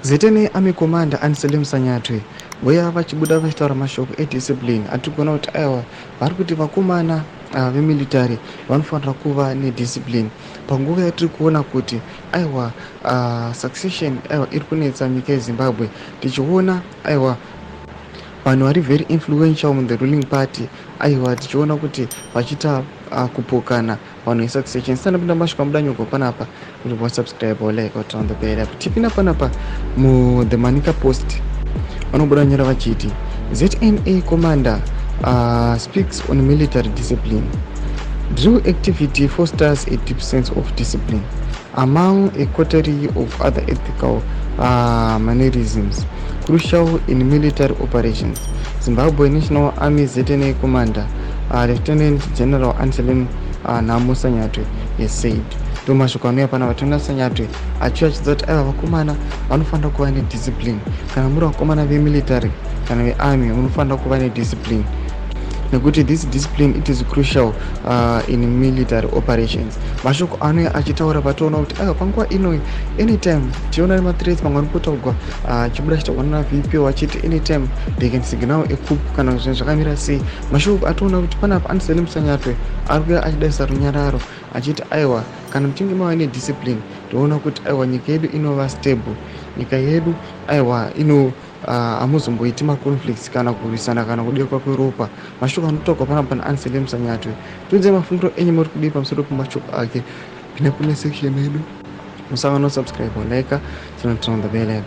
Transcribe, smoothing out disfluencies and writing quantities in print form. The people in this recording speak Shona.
ZNA Army Commander Anselem Sanyatwe vouya vachibuda vachitaura mashoko ediscipline atiri kuona kuti aiwa, vari kuti vakomana vemilitary vanofanira kuva nediscipline panguva yatiri kuona kuti aiwa, succession aiwa iri kunetsa nyika yeZimbabwe, tichiona aiwa vanhu vari very influential muthe ruling party, aiwa tichiona kuti vachiita kupokana vanhu vesuccession. Sitanapinda masvika mudanyogo panapa kuti wasubscribe, walike, waturn the bell apo. Tipinda panapa muThe Manica Post, vanobuda nyora vachiti, "ZNA commander speaks on military discipline. Drill activity fosters a deep sense of discipline among a coterie of other ethical mannerisms crucial in military operations," Zimbabwe National Army ZNA commander Lieutenant General Anselem Nhamo Sanyatwe has said. Ndo mashoko anouya pana vatonga Sanyatwe achiuya achidza kuti aiwa, vakomana vanofanira kuva nediscipline. Kana muri vakomana vemilitary kana vearmy, munofanira kuva nediscipline nekuti this discipline, it is crucial in military operations. Mashoko anouya achitaura patoona kuti aiwa, panguva ino anytime tiona nemathreats mamwe anopotaugwa achibuda achitaurwa nana VP vachiti anytime they can signal a coup kana zvinhu zvakamira sei. Mashoko atoona kuti panapa Anselem Sanyatwe ari kuya achidaisa runyararo achiti aiwa, kana muchinge mava nediscipline, toona kuti aiwa, nyika yedu inova stable, nyika yedu aiwa ino hamuzomboiti maconflicts kana kurwisana kana kudekwa kweropa. Mashoko anotaurwa panapa naAnselem Sanyatwe. Tiudzei mafungiro enyu, muri kudii pamusoro pemashoko ake? Pinda kune section yedu, musangano, subscribe, like, turn on the bell icon.